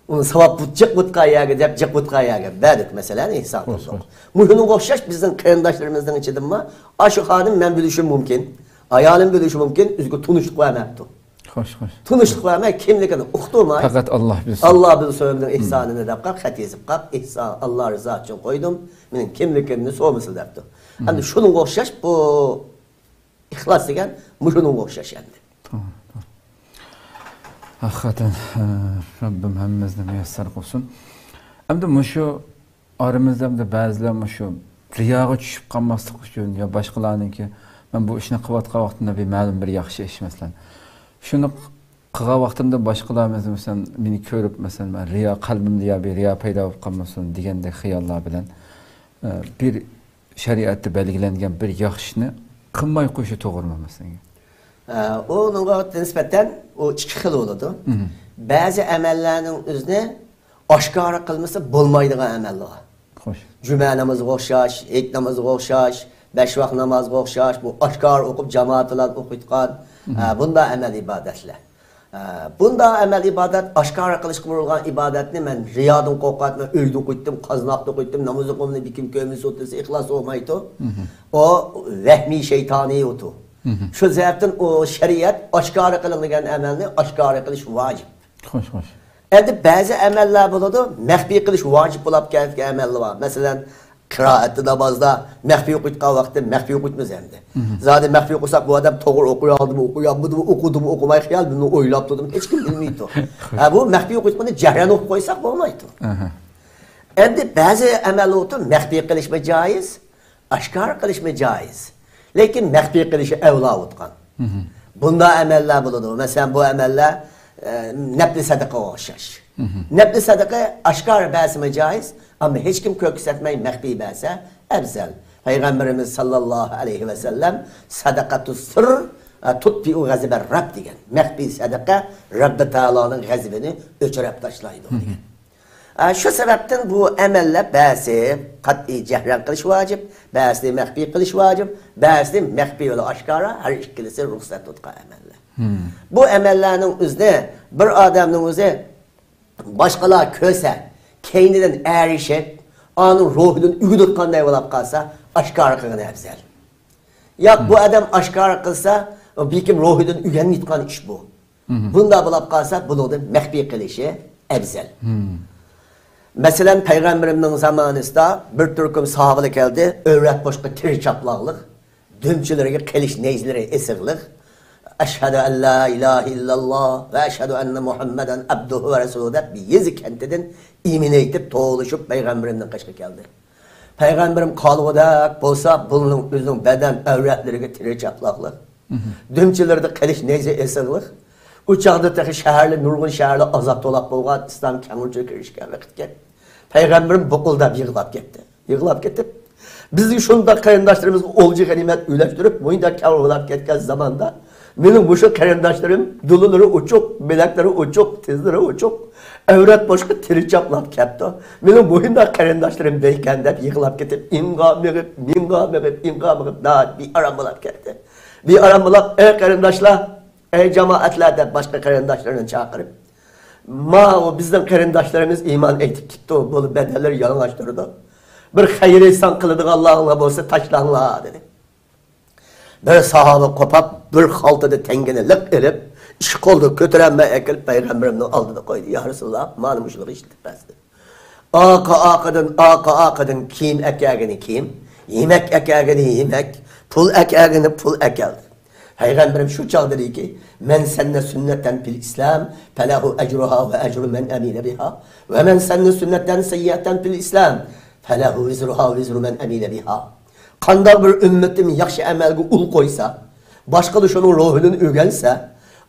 ئۇنى ساۋاب بۇت-، جىق بۇتقا يەرگە دەپ، جىق بۇتقا يەرگە بەردۇك، مەسىلەن، ئېھسان قىلدۇق. مۇشۇنىڭغا ئوخشاش بىزنىڭ قېرىنداشلىرىمىزنىڭ ئىچىدىمۇ ئاشۇ خانىم مەن بىلىشىم مۇمكىن، ئايالىم بىلىشى مۇمكىن، ئۆزىگە تونۇشلۇق بەرمەپتۇ. خوش، خوش. تونۇشلۇق بەرمەي، كىملىكىنى ئۇقتۇرماي، پەقەت ئاللا بىلسۇن. ئاللا بىلسۇن ئۆمرىنىڭ ئېھسانىنى دەپ قاپ، خەت يېزىپ قاپ، ئېھسان، ئاللا رىزاسى ئۈچۈن قويدۇم، مېنىڭ كىملىكىمنى سورىمىسىلا دەپتۇ. ئەمدى شۇنىڭغا ئوخشاش بۇ ئىخلاس دېگەن مۇشۇنىڭغا ئوخشاش ئەمدى. توغرا، توغرا. ھەقىقەتەن، ئە، رەببىم ھەممىمىزنى مۇيەسسەر قىلسۇن. ئەمدى مۇشۇ ئارىمىزدا ئەمدى بەزىلەر مۇشۇ رىياغا چۈشۈپ قالماسلىق ئۈچۈن يا باشقىلارنىڭكى، مەن بۇ ئىشنى قىلىۋاتقان ۋاقتىمدا بىر مەلۇم بىر ياخشى ئىش، مەسىلەن، شۇنى قىلغان ۋاقتىمدا باشقىلار، مەسىلەن، مېنى كۆرۈپ، مەسىلەن، مەن رىيا، قەلبىمدە يا بىر رىيا پەيدا بولۇپ قالمىسۇن دېگەندەك خىياللار بىلەن، ئە، بىر شەرىئەتتە بەلگىلەنگەن بىر ياخشى ئىشنى قىلماي قويۇشى توغرىمۇ، مەسىلەن؟ ئە، ئۇنىڭغا نىسبەتەن ئۇ ئىككى خىل بولىدۇ. بەزى ئەمەللەرنىڭ ئۆزىنى ئاشكارا قىلمىسا بولمايدىغان ئەمەللەر بار. خوش. جۈمە نامىزىغا ئوخشاش، ھېيت نامىزىغا ئوخشاش، بەش ۋاق نامازغا ئوخشاش، بۇ ئاشكارا ئوقۇپ، جامائەت بىلەن ئوقۇيدىغان، ئە، بۇنداق ئەمەل ئىبادەتلەر. ئە، بۇنداق ئەمەل ئىبادەت، ئاشكارا قىلىشقا بۇيرۇلغان ئىبادەتنى مەن رىيادىن قورقۇۋاتىمەن، ئۆيدە ئوقۇيتتىم، قازناقتا ئوقۇيتتىم، ناماز ئوقۇغىنى بىكىم كۆرمىسۇ دېسە، ئىخلاس بولمايدۇ. ئۇ ۋەھمىي شەيتانىي ئۇتۇ. شۇ سەۋەبتىن ئۇ شەرىئەت ئاشكارا قىلىڭ دېگەن ئەمەلنى ئاشكارا قىلىش ۋاجىپ. خوش، خوش. ئەمدى بەزى ئەمەللەر بولىدۇ، مەخپىي قىلىش ۋاجىپ بولۇپ كەلگەن ئەمەللەر بار. مەسىلەن، قىرائەتتە نامازدا مەخپىي ئوقۇيدىغان ۋاقىتتا مەخپىي ئوقۇيمىز ئەمدى. زادى مەخپىي ئوقۇساق، بۇ ئادەم توغرا ئوقۇيالدىمۇ، ئوقۇيالمىدىمۇ، ئوقۇدىمۇ، ئوقۇماي خىيال، بۇنى ئويلاپ تۇردۇم، ھېچكىم بىلمەيدۇ. ھە، بۇ مەخپىي ئوقۇيدىغىنى جەھرەن ئوقۇپ قويساق بولمايدۇ. ئەمدى بەزى ئەمەل ئوتۇ مەخپىي قىلىشمۇ جايىز، ئاشكارا قىلىشمۇ جايىز. لېكىن مەخپىي قىلىشى ئەۋلا ئوتقان. بۇنداق ئەمەللەر بولىدۇ. مەسىلەن، بۇ ئەمەللەر، ئە، نەپلى سەدىقىگە ئوخشاش. نەپلى سەدىقە ئاشكارا بەرسىمۇ جايىز، ئەمما ھېچكىم كۆرسەتمەي مەخپىي بەرسە ئەۋزەل. پەيغەمبىرىمىز ساللاللاھۇ ئەلەيھى ۋەسەللەم، سەدەقەتۇ سىر، ئە، تۇتفىئۇ غەزەبەر رەب دېگەن. مەخپىي سەدىقە رەببى تائالانىڭ غەزىپىنى ئۆچۈرۈپ تاشلايدۇ دېگەن. ئە، شۇ سەۋەبتىن بۇ ئەمەللەر بەزى قەتئىي جەھرەن قىلىش ۋاجىپ، بەزىنى مەخپىي قىلىش ۋاجىپ، بەزىنى مەخپىي ۋە ئاشكارا، ھەر ئىككىلىسى رۇخسەت تۇتقان ئەمەللەر. بۇ ئەمەللەرنىڭ ئۆزىنى بىر ئادەمنىڭ ئۆزى باشقىلار كۆرسە، كەينىدىن ئەگىشىپ، ئانىڭ روھىدىن ئۆگىنىۋاتقاندەك بولۇپ قالسا، ئاشكارا قىلغىنى ئەۋزەل. ياق، بۇ ئادەم ئاشكارا قىلسا، بەلكىم روھىدىن ئۆگەنمەيدىغان ئىش بۇ. بۇنداق بولۇپ قالسا، بۇنىڭدىن مەخپىي قىلىشى ئەۋزەل. مەسىلەن، پەيغەمبىرىمنىڭ زامانىسىدا بىر تۈركۈم ساھابىلەر كەلدى، ئۆرە بوشقا تىرى چاپلاقلىق، دۈمچىلىرىگە قىلىچ نەيزىلىرى ئېسىقلىق، «ئەشھەدۇ ئەن لا ئىلاھە ئىللاللا ۋە ئەشھەدۇ ئەننە مۇھەممەدەن ئەبدۇھۇ ۋە رەسۇلۇ» دەپ، يېزا كەنتىدىن ئىمىن ئېيتىپ، توۋلىشىپ، پەيغەمبىرىمنىڭ قېشىغا كەلدى. پەيغەمبىرىم قالغۇدەك بولسا، بۇنىڭ ئۆزىنىڭ بەدەن ئەۋرەتلىرىگە تىرى چاپلاقلىق، دۈمچىلىرىدە قىلىچ نەيزە ئېسىقلىق. ئۇ چاغدا تېخى شەھەرلەر، نۇرغۇن شەھەرلەر ئازاد تولاپ بولغان، ئىسلام كەڭ ئۆلچىگە كىرىشكەن ۋاقىتكەن. پەيغەمبىرىم بۇقۇلداپ يىغلاپ كەتتى. يىغلاپ كېتىپ، بىزگە شۇنداق قېرىنداشلىرىمىزغا ئولجا غەنىيمەت ئۈلەشتۈرۈپ، مۇنداق كەۋر بولاپ كەتكەن زاماندا، مېنىڭ مۇشۇ قېرىنداشلىرىم دۇلىلىرى ئوچۇق، بىلەكلىرى ئوچۇق، تىزلىرى ئوچۇق، ئەۋرەت بوشقا تىرى چاپلاپ كەپتۇ. مېنىڭ مۇنداق قېرىنداشلىرىم بەركەن دەپ يىغلاپ كېتىپ، ئىڭغا مېڭىپ، مىڭغا مېڭىپ، ئىڭغا مېڭىپ، ناھايىتى بىئارام بولاپ كەتتى. بىئارام بولاپ، ئەي قېرىنداشلار، ئەي جامائەتلەر دەپ باشقا قېرىنداشلىرىنى چاقىرىپ، ماۋۇ بىزنىڭ قېرىنداشلىرىمىز ئىمان ئېيتىپ كېتىپتۇ، بۇ بەدەنلىرى يالىڭاچ تۇرىدۇ. بىر خەير ئېھسان قىلىدىغانلارڭلار بولسا تاشلاڭلار، دېدى. بىر ساھابە قوپاپ، بىر خالتىدا تەڭگىنى لىق ئېلىپ، ئىككى قولدا كۆتۈرەلمەي ئەكېلىپ پەيغەمبىرىمنىڭ ئالدىدا قويدى. يا رەسۇلاللا، مانا مۇشۇلارغا ئىشلىتىپ بەرسىلە. ئارقا-ئارقىدىن، ئارقا-ئارقىدىن كىيىم ئەكەلگىنى كىيىم، يېمەك ئەكەلگىنى يېمەك، پۇل ئەكەلگىنى پۇل ئەكەلدى. پەيغەمبىرىم شۇ چاغدا دېدىكى، «مەن سەننە سۈننەتەن پىل ئىسلام، فەلەھۇ ئەجرۇھا ۋە ئەجرۇ مەن ئەمىلە بىھا، ۋە مەن سەننە سۈننەتەن سەييەتەن پىل ئىسلام، فەلەھۇ ۋىزرۇھا ۋىزرۇ مەن ئەمىلە بىھا.» قانداق بىر ئۈممىتىم ياخشى ئەمەلگە ئۇل قويسا، باشقىلار شۇنىڭ روھىدىن ئۆگەنسە،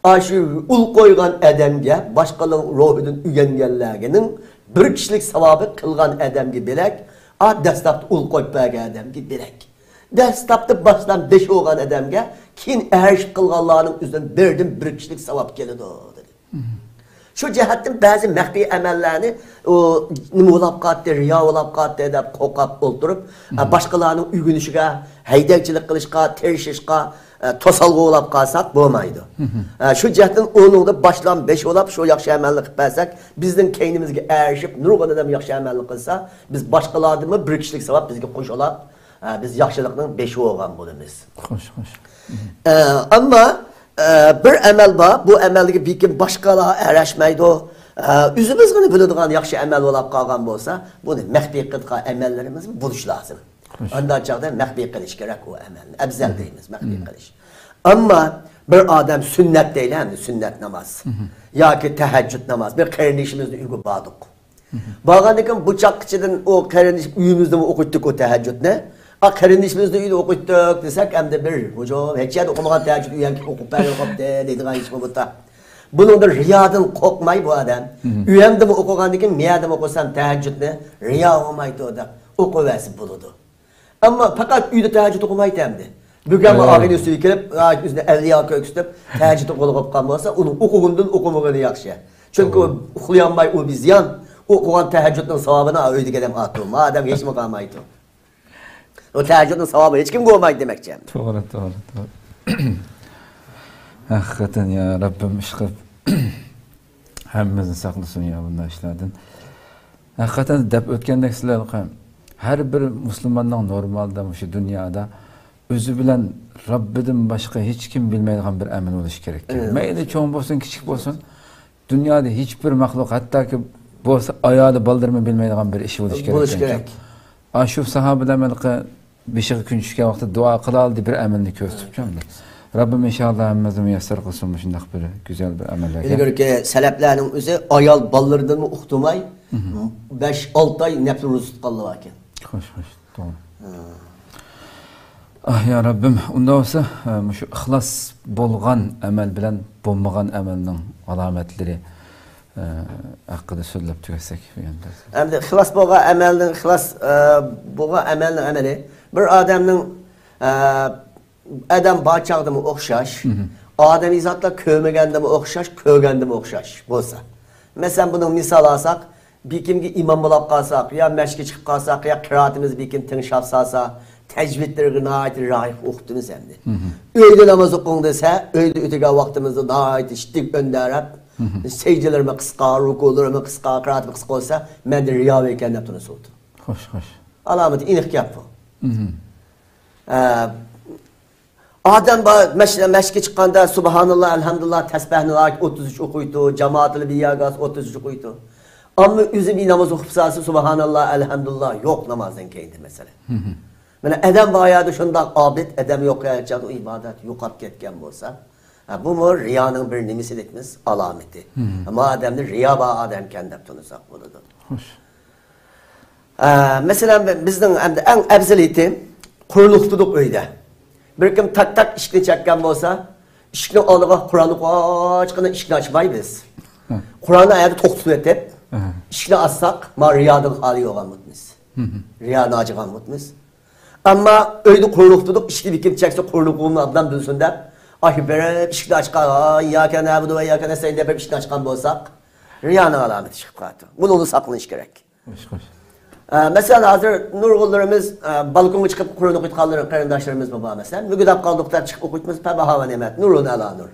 ئاشۇ ئۇل قويغان ئادەمگە باشقىلار روھىدىن ئۆگەنگەنلەرگىنىڭ بىر كىشىلىك ساۋابى قىلغان ئادەمگە بۆلەك، ئا، دەسلەپتە ئۇل قويۇپ بەرگەن ئادەمگە بۆلەك. دەسلەپتە باشلام بەش بولغان ئادەمگە كېيىن ئەگىشىپ قىلغانلارنىڭ ئۆزىدىن بىردىن بىر كىشىلىك ساۋاب كېلىدۇ، دېدى. شۇ جەھەتتىن بەزى مەخپىي ئەمەللەرنى، ئۇ، نېمە بولاپ قالدى، رىيا بولاپ قالدى دەپ قورقۇپ ئولتۇرۇپ، ئە، باشقىلارنىڭ ئۆگىنىشىگە، ھەيدەكچىلىك قىلىشقا، تىرىشىشقا، ئە، توسالغۇ بولاپ قالساق بولمايدۇ. ئە، شۇ جەھەتتىن ئۇنىڭدا باشلام بەش بولاپ شۇ ياخشى ئەمەلنى قىلىپ بەرسەك، بىزنىڭ كەينىمىزگە ئەگىشىپ نۇرغۇن ئادەم ياخشى ئەمەلنى قىلسا، بىز باشقىلاردىنمۇ بىر كىشىلىك ساۋاب بىزگە قوشۇلۇپ، ئە، بىز ياخشىلىقنىڭ بەشى بولغان بولىمىز. خوش، خوش. ئە، ئەمما، ئە، بىر ئەمەل بار، بۇ ئەمەلگە بەلكىم باشقىلار ئەگىشمەيدۇ. ئە، ئۆزىمىزگىلا بىلىدىغان ياخشى ئەمەل بولاپ قالغان بولسا، بۇنى مەخپىي قىلىدىغان ئەمەللىرىمىز بولۇشى لازىم. خوش. ئانداق چاغدا مەخپىي قىلىش كېرەك ئۇ ئەمەلنى. ئەۋزەل دەيمىز، مەخپىي قىلىش. ئەمما بىر ئادەم سۈننەت دەيلى، ئەمدى سۈننەت ناماز ياكى تەھەججۇد ناماز، بىر قېرىندىشىمىزنىڭ ئۆيىگە باردۇق. بارغاندىن كېيىن بۇ چاغقىچىدىن ئۇ قېرىندىشىم ئۆيىمىزدىمۇ ئوقۇيتتۇق ئۇ تەھەججۇدنى. ئا، قېرىندىشىمىزنىڭ ئۆيىدە ئوقۇيتتۇق دېسەك، ئەمدى بىر، ھۇجۇم، ھېچ يەردە ئوقۇمىغان تەھەججۇد ئۆيەنكى ئوقۇپ بەرگىلى قاپتۇ دەيدىغان ئىشمۇ بۇ تا. بۇنىڭدا رىيادىن قورقماي بۇ ئادەم. ئۆيەمدىمۇ ئوقۇغاندىن كېيىن، مەيەردىمۇ ئوقۇسام تەھەججۇدنى رىيا بولمايدۇ دەپ ئوقۇۋەرسە بولىدۇ. ئەمما پەقەت ئۆيدە تەھەججۇد ئوقۇمايتتى ئەمدى. بۈگۈن ئاغىنە ئۈستىگە كېلىپ، ئۆزىنى ئەۋلىيا كۆرسىتىپ، تەھەججۇد ئوقۇغىلى قوپقان بولسا، ئۇنىڭ ئوقۇغىنىدىن ئوقۇمىغىنى ياخشى. چۈنكى ئۇ ئۇخلىيالماي، ئۇ بىر زىيان. ئوقۇغان تەھەججۇدنىڭ ساۋابىنى ئۆيدىكى ئادەم ئالىدۇ. ما ئادەم ھېچنېمە قىلالمايدۇ. ئۇ تەھەججۇدنىڭ ساۋابى ھېچكىمگە بولمايدۇ دېمەكچى ئەمدى. توغرا، توغرا، توغرا. ھەقىقەتەن يا رەببىم، ئىشقىلىپ ھەممىمىزنى ساقلىسۇن يا بۇنداق ئىشلاردىن. ھەقىقەتەن دەپ ئۆتكەندەك سىلەر، ھەر بىر مۇسۇلماننىڭ نورمالدا مۇشۇ دۇنيادا ئۆزى بىلەن رەببىدىن باشقا ھېچكىم بىلمەيدىغان بىر ئەمەل بولۇشى كېرەك. ئەمەل بولۇشى كېرەك. مەيلى چوڭ بولسۇن، كىچىك بولسۇن، دۇنيادا ھېچبىر مەخلۇق، ھەتتاكى بولسا ئايالى، بالىلىرىمۇ بىلمەيدىغان بىر ئىش بولۇشى كېرەك. بولۇشى كېرەك. ئاشۇ ساھابىلەر ھېلىقى بېشىغا كۈن چۈشكەن ۋاقىتتا دۇئا قىلالىدى، بىر ئەمەلنى كۆرسىتىپچۇ ئەمدى. رەببىم ئىنشاللا ھەممىمىزنى مۇيەسسەر قىلسۇن مۇشۇنداق بىر گۈزەل بىر ئەمەللەرگە. ئىلگىرىكى سەلەپلەرنىڭ ئۆزى ئايال بالىلىرىدىنمۇ ئۇقتۇرماي، بەش، ئالتە ئاي نەپلى روزا تۇتقانلار باركەن. خوش، خوش، توغرا. ئاھ، يا رەببىم، ئۇنداق بولسا، ئە، مۇشۇ ئىخلاس بولغان ئەمەل بىلەن بولمىغان ئەمەلنىڭ ئالامەتلىرى، ئە، ھەققىدە سۆزلەپ تۈگەتسەك دېگەن. ئەمدى ئىخلاس بولغان ئەمەلنىڭ، ئىخلاس، ئە، بولغان ئەمەلنىڭ ئەمەلى بىر ئادەمنىڭ، ئە، ئادەم بار چاغدىمۇ ئوخشاش، ئادەمىي زاتلار كۆرمىگەندىمۇ ئوخشاش، كۆرگەندىمۇ ئوخشاش بولسا. مەسىلەن، بۇنىڭ مىسال ئالساق، بېكىمگە ئىمام بولاپ قالساق، يا مەسچىتكە چىقىپ قالساق، يا قىرائىتىمىز بېكىم تىڭشاپ سالسا، تەجۋىدلىرىگە ناھايىتى رايىق ئوقۇتىمىز ئەمدى. ئۆيدە ناماز ئوقۇڭ دېسە، ئۆيدە ئۆتىگەن ۋاقتىمىزدا ناھايىتى ئىشتىك ئۆندەرەپ، سەجدىلىرىمۇ قىسقا، رۇكۇلىرىمۇ قىسقا، قىرائىتىمۇ قىسقا بولسا، مەندە رىيا باركەن دەپ تۇرسۇن. خوش، خوش. ئالامىتى ئېنىق گەپ بۇ. ئە، ئادەم بار، مەش-، مەشىققە چىققاندا سۇبھاناللا، ئەلھەمدۇلىللا، تەسبىھنى ئوتتۇز ئۈچ ئوقۇيتتى، جامائەتلا بىر يەرگە ئالسا ئوتتۇز ئۈچ ئوقۇيتتى. ئەمما ئۆزى بىر ناماز ئوقۇپ سالسا سۇبھاناللا، ئەلھەمدۇلىللا يوق نامازدىن كېيىندە مەسىلەن. مانا ئادەم بار يەردە شۇنداق ئابىد، ئادەم يوق يەردە ئۇ ئىبادەت يوقاپ كەتكەن بولسا، ھە، بۇمۇ رىيانىڭ بىر نېمىسى دەيمىز، ئالامىتى. ما ئادەمنى رىيا بار ئادەمكەن دەپ تونۇساق بولىدۇ. خوش. ئە، مەسىلەن، بىزنىڭ ئەمدى ئەڭ ئەۋزىلىيىتى، قۇرۇنۇقتۇدۇق ئۆيدە. بىر كىم تاك-تاك ئىشىكنى چەككەن بولسا، ئىشىكنىڭ ئالدىغا قۇرئاننى ئاچقىنا ئىشىكنى ئاچمايمىز. قۇرئاننى ئايەتتە توختىتىپ ئېتىپ، ئىشىكنى ئاچساق، ما رىيادىن خالىي بولغان مۇتمىز. رىيادىن ئاچىغان مۇتمىز. ئەمما ئۆيدە قۇرۇنۇقتۇدۇق، ئىشىكنى بېكىم چەكسە قۇرۇنۇقلۇقنى ئابدان بىلسۇن دەپ، ئاشۇ بېرىپ ئىشىكنى ئاچقان، ياكى نەبۇدۇ ۋە ياكى نەستەين دەپ بېرىپ ئىشىكنى ئاچقان بولساق، رىيانىڭ ئالامىتى چىقىپ قالىدۇ. بۇنىڭدىن ساقلىنىش كېرەك. خوش، خوش. ئە، مەسىلەن، ھازىر نۇرغۇنلىرىمىز، ئە، بالكونغا چىقىپ قۇرئان ئوقۇيدىغانلىرى، قېرىنداشلىرىمىز بار، مەسىلەن، مۈگدەپ قالدۇق دەپ چىقىپ ئوقۇيمىز، پەباھا ۋە نېمەت، نۇرۇن ئەلا نۇر.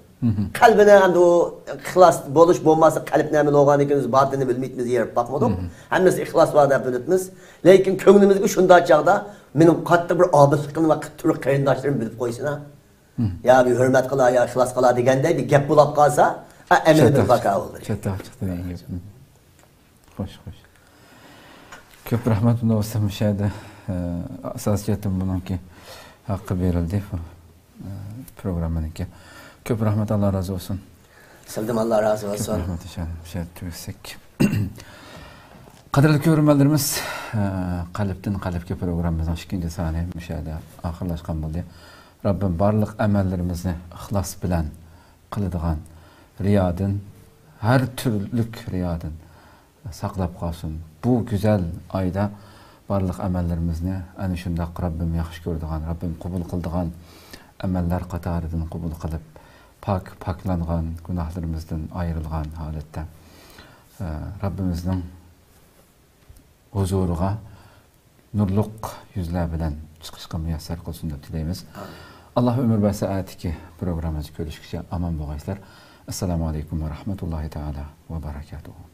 قەلبىنى ئەمدى ئۇ ئىخلاس بولۇش بولماسلىق، قەلب نېمە بولغاندىن كېيىن بىز باتىنىنى بىلمەيتمىز، يېرىپ باقمىدۇق. ھەممىسى ئىخلاس بار دەپ بىلىپمىز. لېكىن كۆڭلىمىزگە شۇنداق چاغدا مېنىڭ قاتتىق بىر ئابىدلىقىم ۋە تۈرك قېرىنداشلىرىم بىلىپ قويسىنا. يا بىر ھۆرمەت قىلا، يا ئىخلاس قىلا دېگەندەك بىر گەپ بولۇپ قالسا، ئە، ئەمەلى بىر چاتاق، باركار بولدى. چاتاق چىقتى دېگەن گەپ. خوش، خوش. كۆپ رەھمەت، بۇنى بولسا مۇشۇ يەردە، ئە، ئاساسىي جەھەتتىن بۇنىڭكى ھەققى بېرىلدى، بۇ، ئە، پروگراممىنىڭكى. كۆپ رەھمەت، ئاللا رازى بولسۇن. سىلدىن ئاللا رازى بولسۇن. كۆپ رەھمەت، ئىنشاللا مۇشۇ يەردە تۈگەتسەك. قەدىرلىك كۆرۈرمەنلىرىمىز، ئە، قەلبتىن قەلبكە پروگراممىمىزنىڭ ئىككىنچى سانى مۇشۇ يەردە ئاخىرلاشقان بولدى. رەببىم بارلىق ئەمەللىرىمىزنى ئىخلاس بىلەن قىلىدىغان رىيادىن، ھەر تۈرلۈك رىيادىن ساقلاپ قالسۇن. بۇ گۈزەل ئايدا بارلىق ئەمەللىرىمىزنى ئەنە شۇنداق رەببىم ياخشى كۆرىدىغان، رەببىم قوبۇل قىلىدىغان ئەمەللەر قاتارىدىن قوبۇل قىلىپ، پاك، پاكلانغان، گۇناھلىرىمىزدىن ئايرىلغان ھالەتتە، ئە، رەببىمىزنىڭ ھۇزۇرىغا نۇرلۇق يۈزلەر بىلەن چىقىشقا مۇيەسسەر قىلسۇن دەپ تىلەيمىز. ئاللا ئۆمۈر بەرسە، ئەتىكى پروگراممىمىزدا كۆرۈشكىچە ئامان بولغايسىلەر. ئەسسالامۇ ئەلەيكۇم ۋە رەھمەتۇللاھى تائالا ۋە بەرەكاتۇھۇ.